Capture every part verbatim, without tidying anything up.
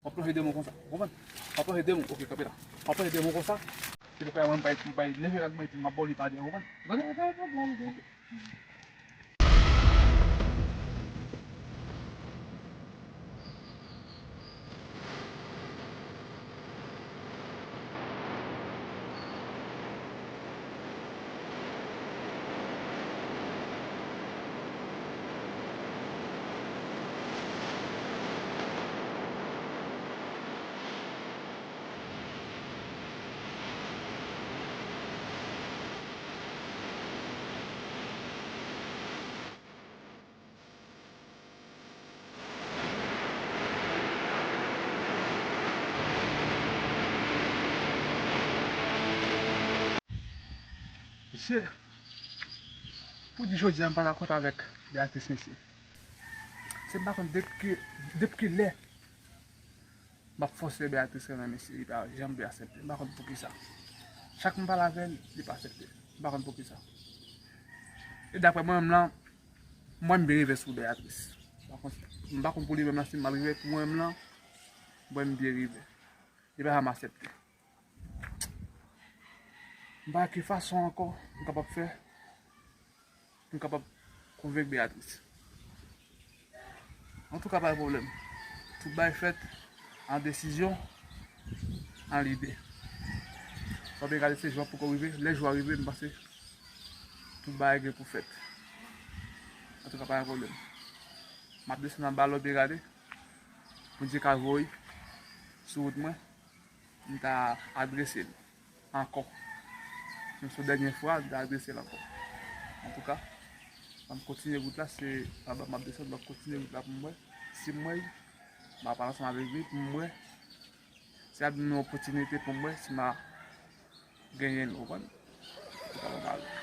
W ap lonje de men w konsa, ou konprann? W ap lonje de men w, oke, kanpe la. W ap lonje de men w konsa. Se pou fè mwen, m bay, m bay leve rad mwen epi m ap ba w li pa dèyè, ou konprann? Gade, gade, gade, gade, gade. Mesye, pou di jodi a m pa dakò avèk Beatrice, mesye. Se m pa konn depi ki, depi ki lè m ap fòse Beatrice renmen mesye, li pa janm vle aksepte. M pa konn poukisa. Chak m pale avè l, li pa aksepte. M pa konn poukisa. E daprè mwen menm lan, mwen m byen rive sou Beatrice. M pa konn, m pa konn pou li menm lan si m mal rive, pou mwen menm lan, mwen m byen rive. Li pa janm aksepte. M pa wè ki fason ankò m kapab fè pou m kapab konvenk Beatrice. Antouka, pa gen pwoblèm. Tout bagay fèt an desizyon, an lide. Fò byen gade se jou a poko rive. Lè jou a rive, m panse tout bagay gen pou fèt. Antouka, pa gen pwoblèm. M ap desann anba lò byen gade. Bondye ka voye sou wout mwen. M ta adrese l ankò. Menm si se dènye fwa, m ta adrese l ankò. Antouka, m ap kontinye wout la, se anba m ap desann, m ap kontinye wout la pou m wè. Si m wè l, m ap al ansanm avèk li pou m wè si l ap ban m yon opòtinite pou m wè si m a genyen l, ou konprann? Antouka, m ap ale.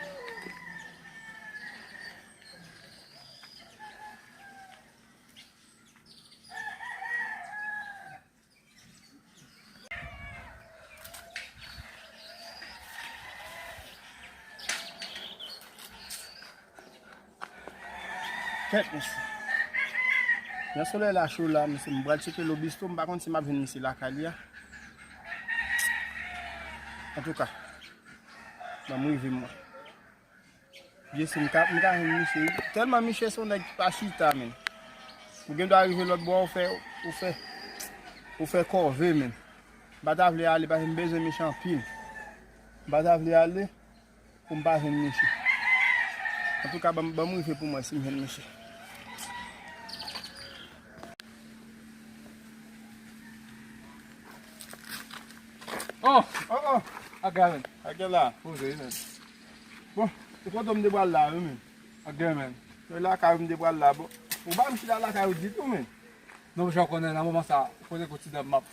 Kèt, mesye. Jan solèy la cho la, mesye, m pral tcheke lobisto, m pa konn si m ap jwenn misye lakay li a. Antouka, ban m rive mwen. Byen si m ka, m ka jwenn misye wi. Tèlman misye se yon nèg ki pa chita, menn. Ou gen dwa rive lòt bò, ou fè, ou fè, ou fè kòve, menn. M pa ta vle ale, paske m bezwen misye anpil. M pa ta vle ale pou m pa jwenn misye. Antouka, ban m, ban m rive pou mwen si m jwenn misye. Oh! Oh, oh! Aga, menn. Aga la. Poze, menn. Bon, se kote m te pral la, wi, menn. Aga, menn. Se lakay ou m te pral la, bon. Ou pa m chita lakay ou ditou, menn. Non, jan w konnen, nan moman sa, ou konnen kote ti dam m ap,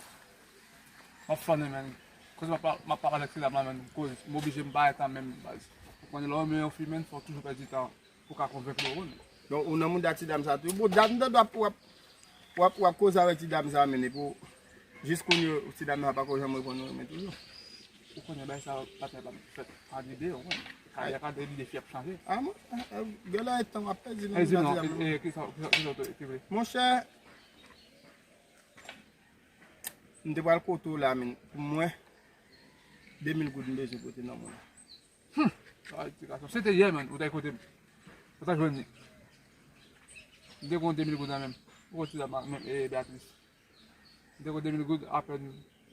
m ap flannen, menn. Kote m ap, m ap pale avèk ti dam la, menn. Koz, m oblije m pa gen tan menm, baz. Ou konnen lè w renmen yon fi, menn, fò w toujou pèdi tan. Pou ka konvenk nou, wi. Donk, ou nan mouda ti dam sa tou. Bon, dat m tande w ap, w ap, w ap, w ap koze avèk ti dam sa, men epi w, jis kounye a, ti dam nan pako janm reponn ou, men toujou. Ou konnen bagay sa, patnè pa fèt pa lide, ou konnen. Karyè ka de lide fi ap chanje. Ah, mwen, eh, eh, gen lè tan w ap pèdi nan mouda ti dam nan. Eh, kisa, kisa, kisa w te, te vle? Monchè, m te pral kote w la, men, pou mwen, de mil goud m bezwen pote nan men w. Hmm. Ay, ti gason. Se te yè, menn, ou t al kote m. Ou t al jwenn li. M te gon de mil goud nan men m. Ou konn ti dam nan menm, e, Beatrice. M te gon de mil goud apèn.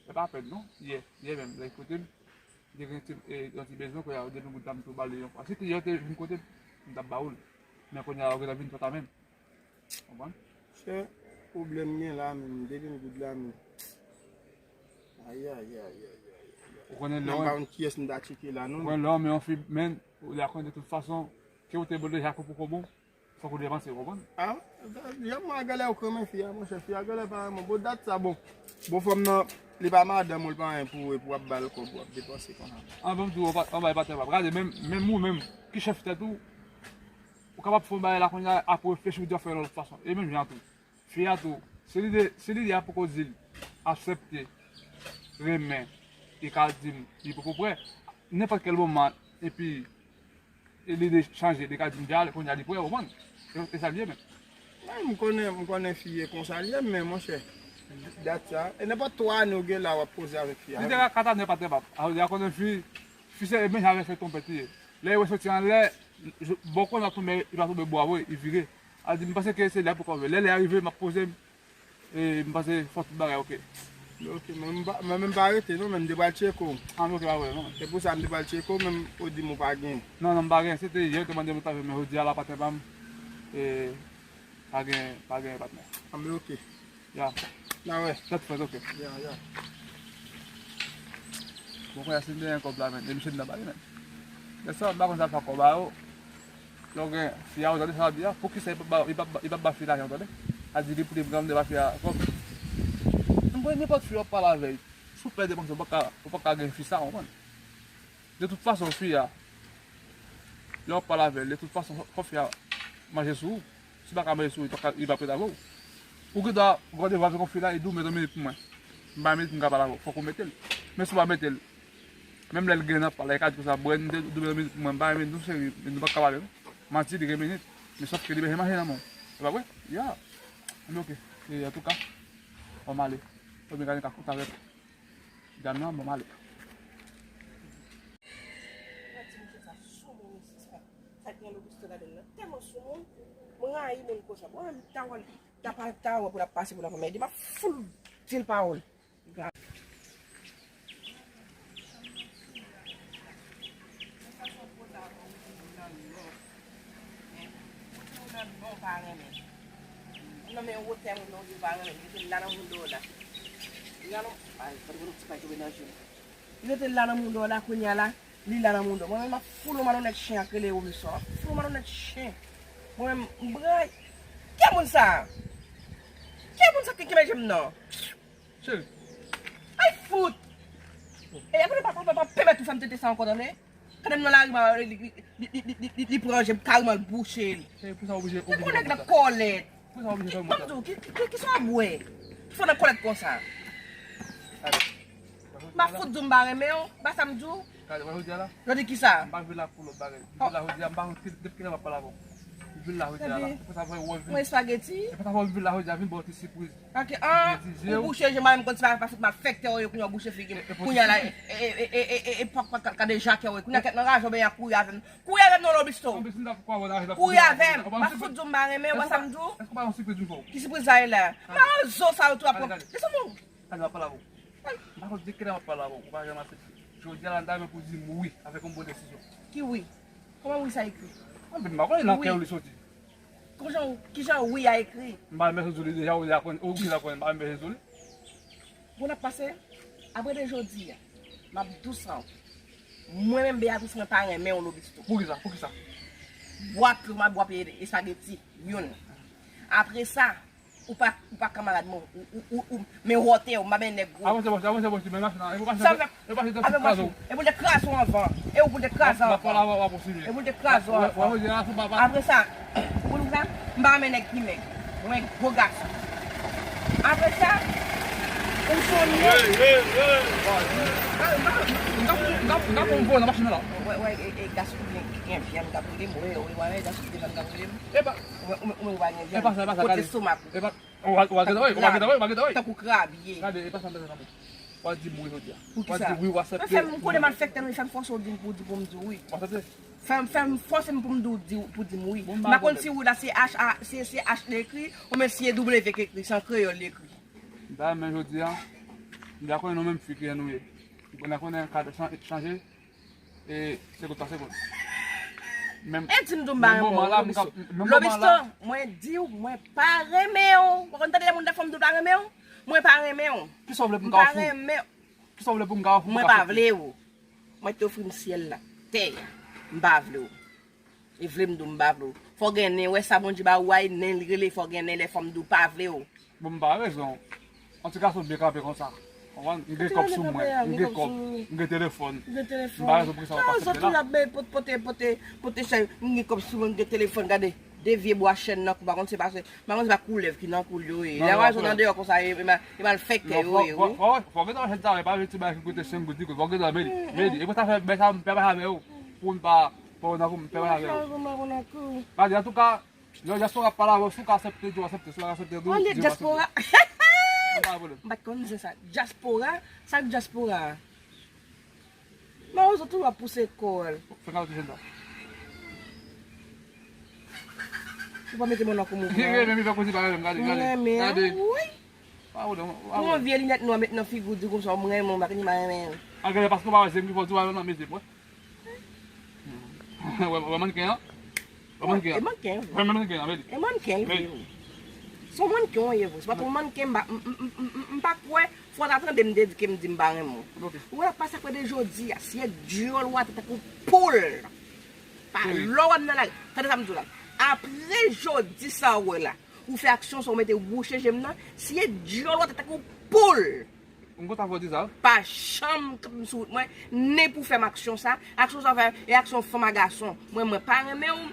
E pa apèn, non. Yè. Yè menm, lè l kote m. M te gen ti, e, yon ti bezwen, kounye a, de mil goud la, m tou ba l li yon fwa. Se te yè, ou te vin kote m, m t ap ba ou l. Men kounye a, ou gentan vin pran ta men m. Konprann? Se pwoblèm gen la menm, de mil goud la menm. Ayayayayay. Ou konnen lè w, m pa konn kiyès m ta tcheke la non. Ou konnen lè w renmen yon fi, men, ou la konnen de tout fason, ke ou te bon deja, ke w poko bon, fòk ou depanse, ou konprann? Ah, jan mwen genlè ou renmen fi a, monchè, fi a genlè pa renmen w. Bon, dat sa, bon. Bon, fanm nan, li pa madanm ou, li pa anyen pou ou, epi w ap ba l kòb, w ap depanse konsa. An, ban m di w, anba, anba, e pa tèt w ap gade, menm, menm ou menm, ki chèf tèt ou, ou kapab fè yon bagay la kounye a, apre w reflechi, w di w ap fè yon lòt fason. E menm jan tou, fi a tou, si lide, si lide a poko di l aksepte, renmen, li ka di m li poko prè, nenpòt kèl moman, epi, e lide chanje, li ka di m deja, kounye a li prè, ou konprann? E, e sa l ye menm. Mwen, m konnen, m konnen fi ye konsa l ye, men monchè, Dat sa. E nenpòt twa ane w gen la w ap koze avèk fi a. Li te ka kat ane, pa te pap. A, li a konnen fi, fi se menm jan avèk fèy twonpèt li ye. Lè yo soti anlè, bò kò l ap tonbe, li pa tonbe bò a vre, li vire. A di, m panse ke se lè pou kò vre. Lè lè a rive, m ap poze m. E m panse fò tout bagay oke. Ok, mwen m pa, mwen menm pa rete non, men m te pral tcheke w. A, men oke, pa pwoblèm non. Se pou sa m te pral tcheke w, men ou di m ou pa gen. Non, non, m pa gen. Se te yè, te mande m ta fè, men jodi a la patnè pa m. E, pa gen, pa gen patnè. A, men oke. Ya. Na wè. Tèt frèt, oke. Ya, ya. Bon, kounye a si m te gen kòb la, men, e misye t nan bagay, men. Lè sa, m pa konn sa fè kòb a yo. Lè w gen fi a, ou tande sa w ap di a, poukisa li p ap ba, li p ap ba, li p ap ba fi lajan, ou tande? A di li pou li pran, li ba fi a kòb. M kwè nenpòt fi w ap pale avè l, si w pè depanse, ou pa ka, ou pa ka gen fi sa, ou konprann? De tout fason, fi a, lè w ap pale avè l, de tout fason, fò, fò fi a manje sou ou. Si w pa ka manje sou ou, li p ap ka, li p ap ret avè w. Ou gen dwa gade w avèk yon fi la, li di w, "Mete yon minit pou mwen. M ba yon minit pou m ka pale avè w." Fòk ou mete l. Men si w pa mete l, menm lè l gen nan pale, li ka di konsa, "Bwè, nou te di w mete yon minit pou mwen, m ba yon minit, non, cheri, nou pa ka pale, non." Manti, li gen minit. Men sòf ke li bezwen manje nan men w. E pa vre? Ya. Men oke. E, antouka, ban m ale. Fò m gade ka kontak avèk dam nan, ban m ale. Mwen di misye sa soumoun isi, sa. Sa k gen Lobisto ladann nan tèlman soumoun. Mwen rayi moun konsa. Mwen menm ta wè l, ta pa, ta wè pou l ap pase pou l ap anmède. M ap fout di l pawòl. Gra- Ou di moun nan non pa renmen. Ou nan men wotè moun nan, ou di ou pa renmen. Li rete la nan mouda w la. Li la nan, ay, fòk mwen ti pay tonbe nan je m. Li rete la nan mouda w la, kounye a la, li la nan mouda w. Mwen menm, m ap foule yon malonèt chen ak rele Robinson. M ap foule yon malonèt chen. Mwen menm, m bray. Ki moun sa? Ki moun sa ki kenbe je m nan? Cheri. Ay, fout! E, apre, pa, pa, pa, pa pèmèt ou fè m tete sa ankò, tande? Kande m nan lari, ma, li, li pran je m kareman, l bouche l. Cheri, pou sa oblije, oblije fè m konsa? Kòlèt. Pou sa oblije fè m konsa? Ki, ki, ki, ki sa w bwè? Ki fè w nan kòlèt konsa? M ap fout di w m pa renmen w, ba sa m di w. Gade, wè jodi a la? Jodi kisa? M pa vin la pou lòt bagay. M vin la jodi a, m pa konn ki, depi kilè m ap pale avè w. M vin la jodi a la. Gade. Se pou sa fè w vin. Mwen espageti. Se pou sa fè w vin la jodi a, vin ba w ti sipriz. Ok, an, ou bouche je m, m konn se pa, pa fout m ap fèk tè w ye, kounye a w bouche figi m. Kounye a la, e, e, e, pa, pa, ka, ka deja kè w ye. Kounye a kèt nan raje w, ben y a kouri avè m. Kouri avè m non, Lobisto. Kouri avè m. M ap fout di w m pa renmen w, wè sa m di w. Èske w pa yon sipriz vin fè w? Ki sipriz sa ye la? M pa yon zo sa yo tou ap pran. Desann non. Gade, m ap pale avè w. M pa konn de kilè m ap pale avè w. Ou pa janm aksepte. Jodi a la, m ta renmen pou w di m wi avèk yon bon desizyon. Ki wi? Kòman wi sa ekri? Anben, m pa konnen nan kè w li soti. Kijan, kijan wi a ekri? M pa menm bezwen di w li deja, ou deja konnen, ou deja konnen, m pa menm bezwen di w li. Bon, n ap pase, apre de jodi a, m ap dous an. Mwen menm, Beatrice, mwen pa renmen w, Lobisto. Poukisa? Poukisa? Bwa ke w ma bwa peye espageti, youn. Apre sa, ou pa, ou pa kanmarad mwen, ou, ou, ou, ou, men wòtè w, m pa men nèg gwo. Avanse, avanse, avanse, avanse, men machin nan, e pou machin nan, e pou machin nan kraze w. E pou te kraze w anvan. E ou pou te kraze w anvan. E pou te kraze w anvan. Apre sa, ou konn sa? M pa renmen nèg ki mèg. Mwen gwo gason. Apre sa, ou sonye. M ka fè yon vòlè nan machin nan la. Wè, wè, e, e, gason ki gen, ki gen vyann k ap rele m, wè, wè, wè, gason ki gen vyann k ap rele m. Epa. Ou, ou, ou, ou pa gen vyann. Epa sa, epa sa, gade. Kote lestomak ou? Epa, w a, w a gade, w a gade, w a gade, w a gade. Tankou krabye. Gade, epa sa m bezwen nan men. W a di m wi jodi a. Poukisa? W a di wi, w a aksepte. Fè m konnen malfektè, men fè m fòse w di m pou di pou m di w wi. W a aksepte? Fè m, fè m fòse m pou m di w, di w, pou di m wi. Bon, m pa konn si wi la se H A, se, se H li ekri, oubyen si e W ki ekri, se an kreyòl li ekri. M ta renmen jodi a, m ta konnen nou menm fi ki jan nou ye. M ta konnen kad chan-, chanje, e, segonn pa segonn. Men, e di m di w m pa renmen w, Lobisto. Lobisto, mwen di w, mwen pa renmen w. Ou konn tande lè moun ta fè m di w pa renmen w? Mwen pa renmen w. Kisa w vle pou m ka ofri w? Kisa w vle pou m ka ofri w? Mwen pa vle w. Mwen te ofri m syèl la, tè a. M pa vle w. E vle m di w m pa vle w. Fò gen nen, wè sa Bondye ba ou a, e nen li rele, fò gen nen lè fanm di w pa vle w. Bon, m pa rezon. Yon ti gason byen kanpe konsa. Konprann? M gen kòb sou mwen, m gen kòb, m gen telefòn. M pa rezon pou ki sa w ap aksepte la. Zòt tou ap pote, pote, pote chay, m gen kòb sou mwen, m gen telefòn, gade. De vye bwa chèn nan kou, pa konn se pa se, pa konn se pa koulèv ki nan kou l yo ye. Lè w al jwenn andeyò konsa, e, e mal, e malfektè yo ye, wi. Fò w gentan jwenn sa, e pa vle ti bagay ki koute senk goud, di goud. Fò w gentan, Medi, Medi. E pou sa fè, bèl sa, m pè pa avè w. Pou n pa, pou n pa, pou n pa avè w. Medi, antouka, lè dyaspora ap pale avè w, si w ka aksepte, di w aksepte, si w pa ka aksepte, di w, di w aksepte. Pa gen pwoblèm. M pa t konn zen sa. Dyaspora, sa k dyaspora a? Mawozo toujou ap pouse kò l. Fè kal touche l la. Ou pa mete men nan kou mouvman. Li renmen, li fè konsi pa renmen, gade, gade. Mwen renmen, gade. Wi. Pa pwoblèm, pa pwoblèm. Yon vye linèt nwa met nan figi w, di konsa, mwen renmen w, m pa konn si m pa renmen w. A, gade, paske w pa wè se m ki fè w di w pa renmen m, mete mwen. Wè, wè mannken an? Wè mannken an? E mannken, wi. Wè mannken an, vle di. E mannken, wi. Wi. Se yon mannken w ye, wi. Se pa pou mannken, m pa, m, m, m, m, m pa kwè, fò w ta tande m te di ke m di m pa renmen w. Ok. Ou wè, pa sa kwè de jodi a, si e dyòl w atè tankou poul. Pa lè w wè m nan lari. Tande sa m di w la. Apre jodi sa w wè la, ou fè aksyon sa w mete wouche je m nan, si e dyòl w atè tankou poul. M kontan fò w di sa. Pa janm kanpe m sou wout mwen, ni pou fè m aksyon sa. Aksyon sa w fè, e aksyon fanm a gason. Mwen, mwen pa renmen w,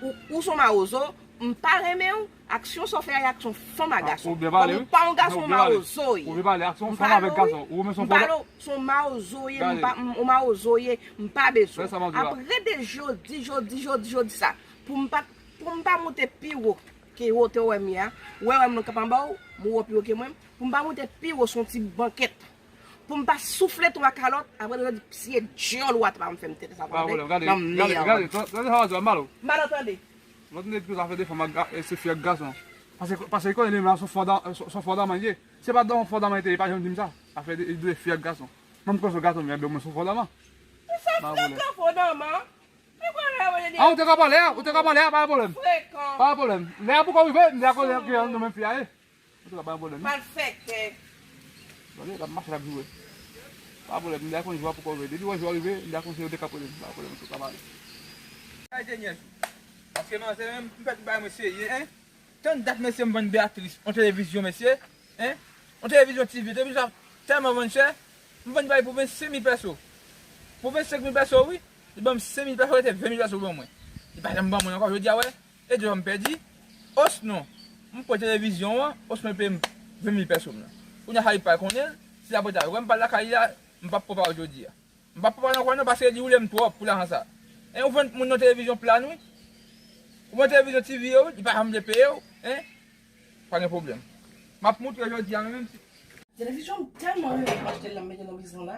ou, ou se yon mawozo, m pa renmen w, aksyon sa w fè a, e aksyon fanm a gason. Ou byen pale, wi. Ou pa yon gason, ou byen pale. Mawozo w ye. Ou byen pale, aksyon fanm avèk gason. Ou renmen se yon pale, se yon mawozo w ye, m pa, m, yon mawozo w ye, m pa bezwen. Fè sa m di w la. Apre de jodi, jodi, jodi, jodi sa, pou m pa, pou m pa moute pi wo ke wotè w wè m ye a, ou wè, wè m nan kanpe anba w, m wo pi wo ke mwen, pou m pa moute pi wo, se yon ti bankèt. Pou m pa soufle twa kalòt, apre de jodi, si e dyòl w atè pa m fè m tete sa. Pa pwoblèm, gade, gade, gade, gade, tande sa w di a, m pale w. M pa tande. Lòt nèg ki zafè de fanm ak ga-, e, se fi ak gason. Paske, paske konnen li menm la, se yon fò dan-, se, se yon fò danman li ye. Se pa dan, fò danman li te ye, li pa janm di m sa. Afè de, de fi ak gason. Mwen, m kwè se gason, men, men mwen se yon fò danman. Ou se frekan, fò danman. A, ou te ka pale a, ou te ka pale a, pa gen pwoblèm. Frekan. Pa gen pwoblèm. Lè a poko rive, m di a konnen ki nan menm fi a ye. Antouka, pa gen pwoblèm. Malfektè. Gade, l ap mache, l ap joure. Pa gen pwoblèm, m di a konnen jou a poko rive. Depi w wè jou a rive, m di a konnen se yo de k ap rele m. Pa gen pwoblèm, antouka, m ale. Ay, Denyèl. Paske manzè menm, m fè tout bagay mwen serye, en. Tann dat, mesye, m vann Beatrice yon televizyon, mesye. En? Yon televizyon T V, televizyon sa tèlman vann chè, m vann bay pou vennsenk mil pèso. Pou vennsenk mil pèso, wi. Li ban m senk mil pèso, rete ven mil pèso pou ban mwen. Li pa janm ban mwen ankò, jodi a, wè. E di m pèdi. Osnon, m pran televizyon an, osnon l peye m ven mil pèso m nan. Kounye a sa li pa konnen, si l apre ta, wè m pa lakay li a, m p ap pran pawòl jodi a. M p ap pran nan kò non, paske li woule m twòp pou lajan sa. En, ou vann moun nan televizyon pla nou, wi. Ou vann televizyon T V yo, wi, li pa janm vle peye w, en. Pa gen pwoblèm. M ap moutre jodi a menm si. Televizyon m tèlman renmen m achte l la, m mete nan bizon la.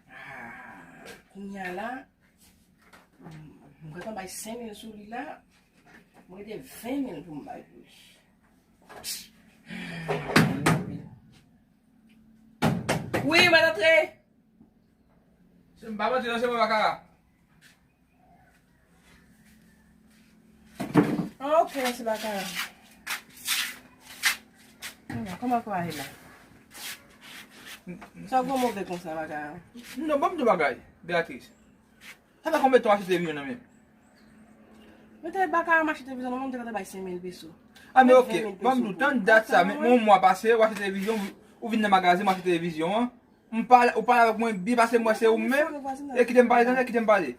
Ah, kounye a la, m, m gentan bay senk mil sou li la. Mwen rete ven mil pou m bay pou li. Wi, mwen antre. Se m pa manti non, se mwen Bakara. Ah, ok, se Bakara. Kòman, kòman kò a ye la? Sa w gwo move konsa, Bakara? Non, ban m di w bagay, Beatrice. Sa fè konbyen tan w achte televizyon nan men m? Mwen te Bakara, m achte televizyon nan men w, m te gentan bay senk mil peso. Ah, men ok, ban m di w, tann dat sa, men yon mwa pase, w achte televizyon, ou vin nan magazen, m achte televizyon an. M pale, ou pale avèk mwen byen pase m wè se ou menm. E kite m pale, tande, kite m pale.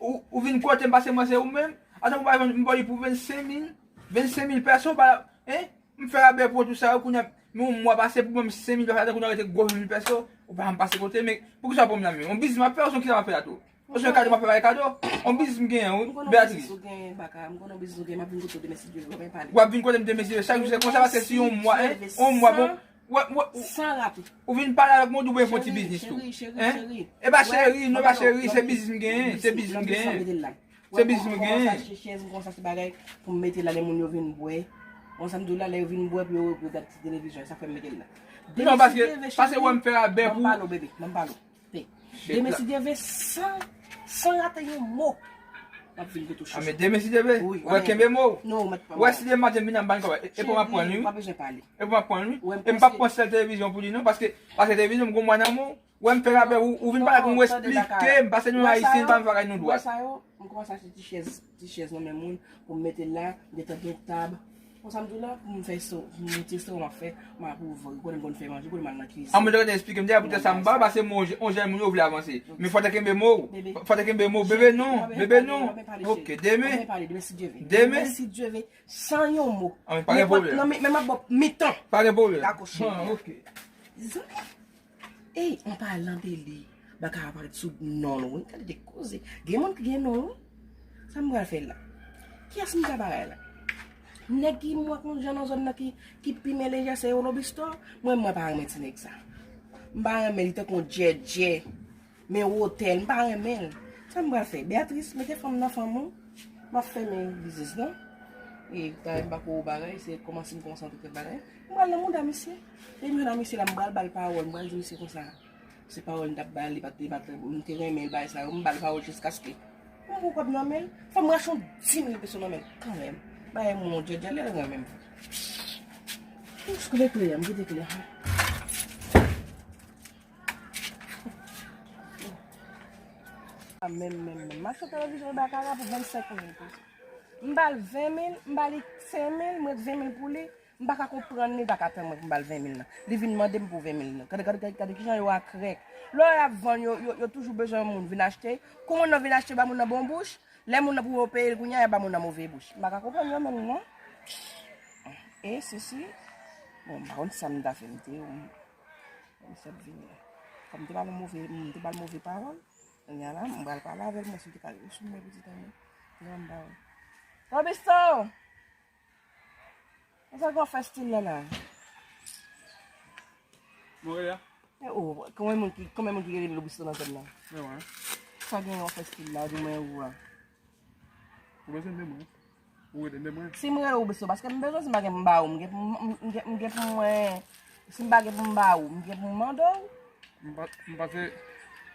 Ou, ou vin kote m pase m wè se ou menm. Atan m pale, m ba li pou vennsenk mil, vennsenk mil pèso, pa, en? M fè rabè pou ou tou sa yo, kounye a, men yon mwa pase pou ban m senk mil pèso, atan kounye a rete gwo ven mil pèso, ou pa janm pase kote, men poukisa w pran m la menm? Yon biznis m ap fè, osnon kisa m ap fè la tou? Osnon kado m ap fè bay kado? Yon biznis m genyen, wi, Beatrice. M konnen yon biznis ou genyen, Baka, m konnen yon biznis ou genyen, m ap vin kote w demen si Dye vle, w ap pale. W ap vin kote m demen si Dye vle, sa k di w se konsa, paske si yon mwa, en, yon mwa, bon, Wè, wè, ou, san rate. Ou vin pale avèk mwen, ou di w vle fè yon ti biznis tou. Cheri, cheri, cheri. E pa cheri, non, pa cheri, se biznis m genyen, se biznis m genyen. Se biznis m genyen. M kòmanse achte chèz, m kòmanse achte bagay pou m mete la, lè moun yo vin bwè. Bon, sa m di w la, lè yo vin bwè, pou yo, yo gade ti televizyon, sa fè m mete l la. Non, paske, paske wè m fè rabè pou. Ban m pale w, bebe, ban m pale w. Demen si Dye vle, san, san rate yon mo, m ap vin kote w chouchou. Ah, men demen si Dye vle, wè, kenbe mo w. Wè, si demen maten m vin an ban kòb, e, e pou m ap pran l, wi. Cheri, ou pa bezwen pale. E pou m ap pran l, wi. E m p ap pran sèl televizyon pou li, non, paske, paske televizyon m gon mwa nan men w. Wè m fè rabè, ou, ou vin pale ak mwen, ou esplike m, paske nou ayisyen, pa m fè bagay nou dwat. Wè sa yo, m kòmanse achte ti chèz, ti chèz nan men moun, pou m mete l la, m gentan gen tab. Konsa m di w la, pou m fè so, pou m ti restoran m ap fè, m ap ouvri, ou konnen m konn fè manje, ou konnen m al nan kizin. A mwen te konn esplike m, deja poutèt sa m pa, paske mwen, yon jèn moun yo vle avanse. Men fò te kenbe mo w, fò te kenbe mo w, bebe non, bebe non. Ok, demen. Demen si Dye vle. Demen si Dye vle, san yon mo. A men pa gen pwoblèm. Men m ap ba w mitan. Pa gen pwoblèm. Dakò, cheri. Ok. Zanmi. Ey, an palan de li, Baka ap parèt sou non l, wi. Gade de koze. Gen moun ki gen non, wi. Sa m pral fè la? Kiyès m ka bagay la? Nèg ki m wè konn jan nan zòn nan ki, ki pi meleje se yo Lobisto. Mwen, mwen pa renmen ti nèg sa. M pa renmen li tankou yon djèdjè. Men wotè l, m pa renmen l. Sa m pral fè? Beatrice, mete fanm nan fanm ou. M ap fèmen biznis lan. E, talè m pa ko bagay, se kòmanse m kòmanse antre kèk bagay. M pral nan mouda misye. E m jwenn a misye la, m pral ba l pawòl, m pral di misye konsa. Se pawòl m t ap ba li, pa t, pa t, m te renmen l bay sa yo, m ba l pawòl jiskaske m gon kòb nan men l, fò m rache yon di mil peso nan men l kanmenm. Bagay moun djèdjè, lè l renmen m. Ous, kote kle a? M kite kle a. A, menm, menm, menm. M achte televizyon Bakara pou vennsenk mil peso. M ba l ven mil, m ba li senk mil, m ret ven mil pou li. M pa ka konprann li, li pa ka tann mwen pou m ba l ven mil nan. Li vin mande m pou ven mil nan. Gade, gade, gade, gade kijan yo akrèk. Lè y ap vann, yo, yo, yo toujou bezwen yon moun vin achte. Kou moun nan vin achte, ba moun nan bon bouch. Lè moun nan pou yo peye l kounye a, y ap ba moun nan move bouch. M pa ka konprann yo menm non. E sisi. Bon, m pa konn sa m ta fè, m te, m, m sot vini. Kòm m te ba l move, m te ba l move pawòl. Kounye a la, m pral pale avè l, mwen si m te ka rele sou mwen pitit an mwen. Mwen m ba w. Robisto! Konsa k w ap fè stil la la? Mwen rele a? E o, konbyen moun ki, konbyen moun ki rele Lobisto nan zòn nan? Mwen wè. Sa gen w ap fè stil la, di mwen ou a. Ou bezwen de mwen? Ou rele de mwen? Si m rele w Lobisto, paske m bezwen, si m pa gen pou m ba ou, m gen pou m, m gen, m gen pou mwen, si m pa gen pou m ba ou, m gen pou m mande w. M pa, m panse,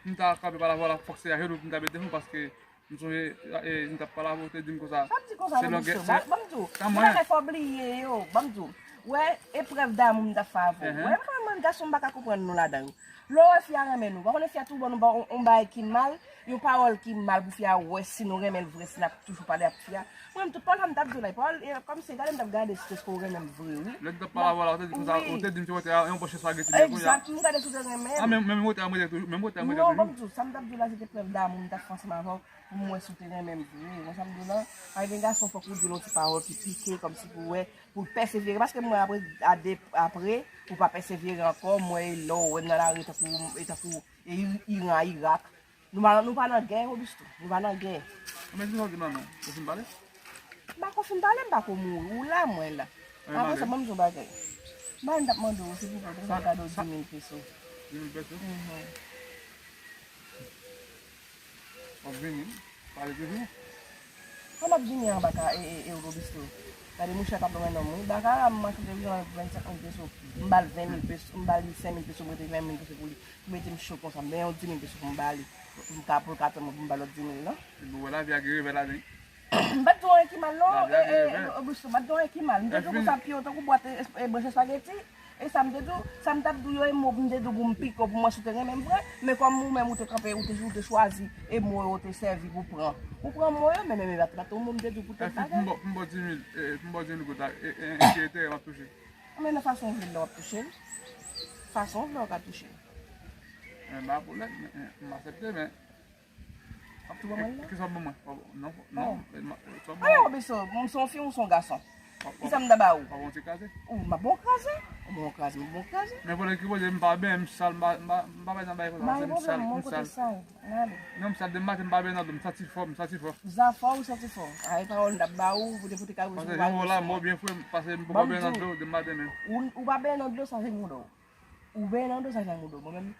m ta kanpe pa la vwa la, fòk se ajenou pou m ta mete m, paske M sonje, e, m t ap pale avè w, ou te di m konsa. Sa m di konsa, se longè, Lobisto, se ban m di w, gen bagay fò bliye yo, ban m di w. Wè, eprèv damou m t ap fè avè w. Wè, m pa, mwen, gason, m pa ka konprann nou ladan yo. Lè w wè fi a renmen nou, w pa konnen fi a tou ban nou ba yon, yon bagay ki mal, yon pawòl ki mal pou fi a wè si nou renmen l vre, si n ap toujou pale ak fi a. Mwen, m tout pawòl sa m t ap di w la, pawòl, e, kòmsi, gade m t ap gade si se w renmen m vre, wi. Lè m t ap pale avè w la, ou te di konsa, ou te di m se wotè a, yon bòch espageti, men kounye a. Egzak, m gade si w te renmen. A, menm, menm wotè a, mwen te toujou, menm wotè a, mwen te toujou. Non, ban m di w, sa m t ap di w la, se te eprèv damou m t ap fè ansanm avè w. Pou m wè si w te renmen m vre. Mwen sa m di w lan, pa gen gason fòk ou di l yon ti pawòl ki pike, kòmsi pou wè, pou l pèsevere. Paske m wè apre, a de, apre, ou pa pèsevere ankò, m wè e lè w wè m nan lari tankou, e tankou, e, Iran, Irak. Nou pa, nou pa nan gè, Robisto. Nou pa nan gè. Men si w di m la non, ou fin pale? M pa ko fin pale, m pa ko mouri. Ou la, mwen la. Apre sa, ban m di w bagay. Bagay m t ap mande w, se pou fè, pou fè kado di mil peso. Di mil peso? Mhm. W ap vini, pale toujou. Kòman m ap vini an baka e, e, e Robisto? Gade mouche k ap ban mwen nonm wi. Baka la m achte televizyon an vennsenk mil peso. M ba l ven mil peso, m ba li senk mil peso, m rete ven mil peso pou li. Pou mete m cho konsa, m gen yon di mil peso pou m ba li. Pou m ka, pou l ka tann mwen pou m ba l lòt di mil lan. Epi w wè lavi a gen revè ladan. M pa t di w anyen ki mal non, e, e, e, Robisto, m pa t di w anyen ki mal. M te di w konsa pye w tankou bwat, e, e, branch espageti. E sa m te di w, sa m t ap di w yo, e mo m te di w pou m pike w, pou m wè si w te renmen m vre. Men kòm ou menm ou te kanpe, ou te, ou te chwazi, e mo yo te sèvi pou pran. Ou pran mo yo, men, men, men, pa t, pa t yon mo m te di w pou tèt bagay. Pou m ba w di mil, e, pou m ba w di mil goud la, e, e, e ki enterè m ap touche? Men nan fason w vle l la w ap touche l. Fason w vle w ka touche l. Men ba pwoblèm, men, men, m aksepte, men Ap tou ban mwen la? Kisa w ban mwen? Non, non. Ayo, Robisto, m se yon fi ou se yon gason? Kisa m ta ba ou? W ap yon ti kraze? Ou, m ap bon kraze. Ou bon kraze, m bon kraze. Men kote ki kote m pa benyen, m sal, m pa, m pa, m pa bay nan bagay konsa, paske m sal, m sal. Non, m sal depi maten, m pa benyen nan dlo, m santi fò, m santi fò. Zafè ou santi fò. Ay, pawòl m t ap ba ou, pou te, pou te ka rejou. Paske jan w la, mò byen fre, paske m poko benyen nan dlo depi maten menm. Ou, ou pa benyen nan dlo, sa se mouda w. Ou benyen nan dlo, sa se mouda w. Mwen menm,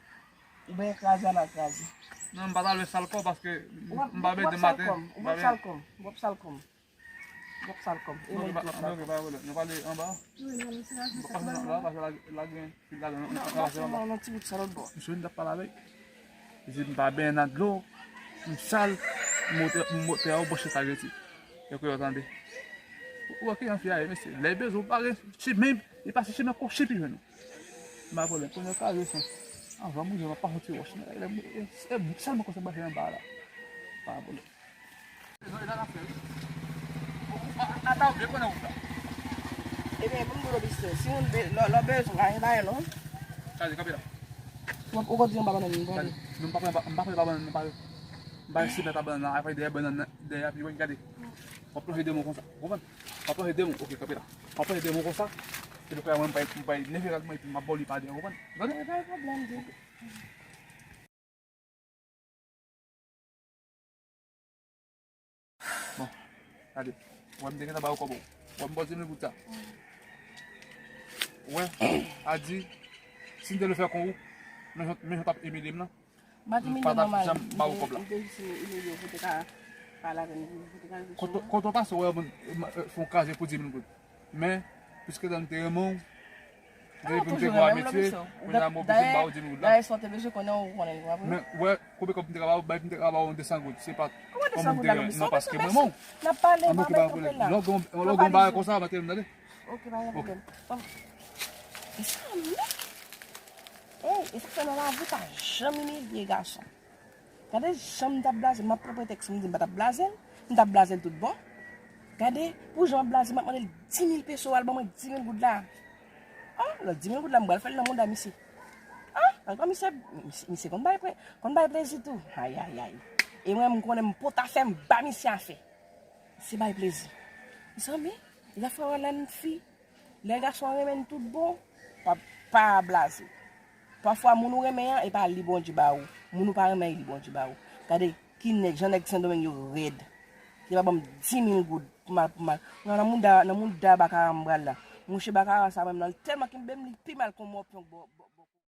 Ou benyen kraze a mal kraze. Non, m pa ta lwe sal kò paske m pa benyen depi maten. Ou p ap sal kò m, ou p ap sal kò m. Ou p ap sal kò m. E mwen tou w ap sal kò m. Nou pale anba. Wi, non, men se la, se sa. Pase nan la, pase la, la gen fil ladan. Non, m pase nan ti bout sa lòt bò. Misye vin t ap pale avèk. Li di m pa benyen nan dlo, m sal, m moute, m moute a yon bòch espageti. Yo kwè yo tande. Ou wè kijan fi a ye, mesye. Lè l bezwen w pa gen chimen, li pase chimen kòchi pou jwenn ou. M pa pwoblèm. Kounye a ka rezon. Anvan m rive, m ap pase yon ti wòch. E, e, e, sèlman konsa m pase anba la. Pa pwoblèm. Ata w byen konnen wout la. Ebyen, pou m di w Lobisto, si moun be-, lè, lè w bezwen, pa gen bagay non. Gade, kanpe la. Ou, ou konn di yon pa bannann, m pran li. Non, m pa pran, m pa pran pa bannann, m pa, m pa eseye mete pa bannann nan, apre dèyè bannann nan, dèyè, epi w gade. W ap plonje de men w konsa, w konprann? W ap plonje de men w, oke, kanpe la. W ap plonje de men w konsa, epi apre mwen, m pa, m pa leve rad mwen, epi m ap ba w li pa dèyè, w konprann? Tande? Pa gen pwoblèm, di. Bon, gade. Ou wè m te gentan ba ou kòb ou. Wè, m ba w di mil goud sa. Wè, a di, si m te vle fè kon ou, men jan, men jan w t ap imilye m nan, Bat m imilye pa t ap mwen mal. janm ba ou kòb la. M te jis imilye w pou te ka pale avè m, pou te ka jis Kote kote w pase, wè, moun, m, e, fè yon kraze pou di mil goud. Men, piske dan m te renmen w, Ah, depi m te toujou gwa renmen m, metye, Lobisyo. kounye a m oblije m ba ou di mil goud la. Dayè, sa w te bezwen konnen, ou konnen, w ap renmen. Men, wè, konbyen kòb m te ka ba ou, bay m te ka ba ou de san goud. Se pa Kòman de kòm san m goud te la, renmen. Lobisyo? Non, Ou te paske m mèsi. renmen w. N ap pale, An pa mwen ki met ba pwoblèm pwoblèm. la. Lè w gen Pa yon pale bagay de konsa, mete m tande. Ok, pa gen pwoblèm. Bon. E sa menm? Ey, e sa k fè nan lavi pa janm imilye gason. Gade jan m t ap blaze l, m ap pran pretèks m di m pa t ap blaze l, m t ap blaze l tout bon. Gade, pou jan m ap blaze l, m ap mande l di mil peso, al ban mwen di mil goud la. Ah, lòt di mil goud la, m pral fè l nan mouda misye. Ah, al ban misye, misye, misye konn bay pre, konn bay plezi tou. Ayayay. E mwen, m konnen m pòt afè, m ba misye afè. Se bay plezi. Mezanmi, zafè w nan fi. Lè gason an renmen n tout bon, pa, pa blaze. Pafwa, moun ou renmen an, e pa li Bondye ba ou. Moun ou pa renmen, e li Bondye ba ou. Gade, ki nèg, jan nèg Sendomeng yo rèd. Li pa ban m di mil goud pou m al, pou m al. Nan, nan mouda, nan mouda Bakara m pral la. Mouche Bakara sa menm nan, tèlman ki m bem li pi mal kon mòpyon bò, bò, bò.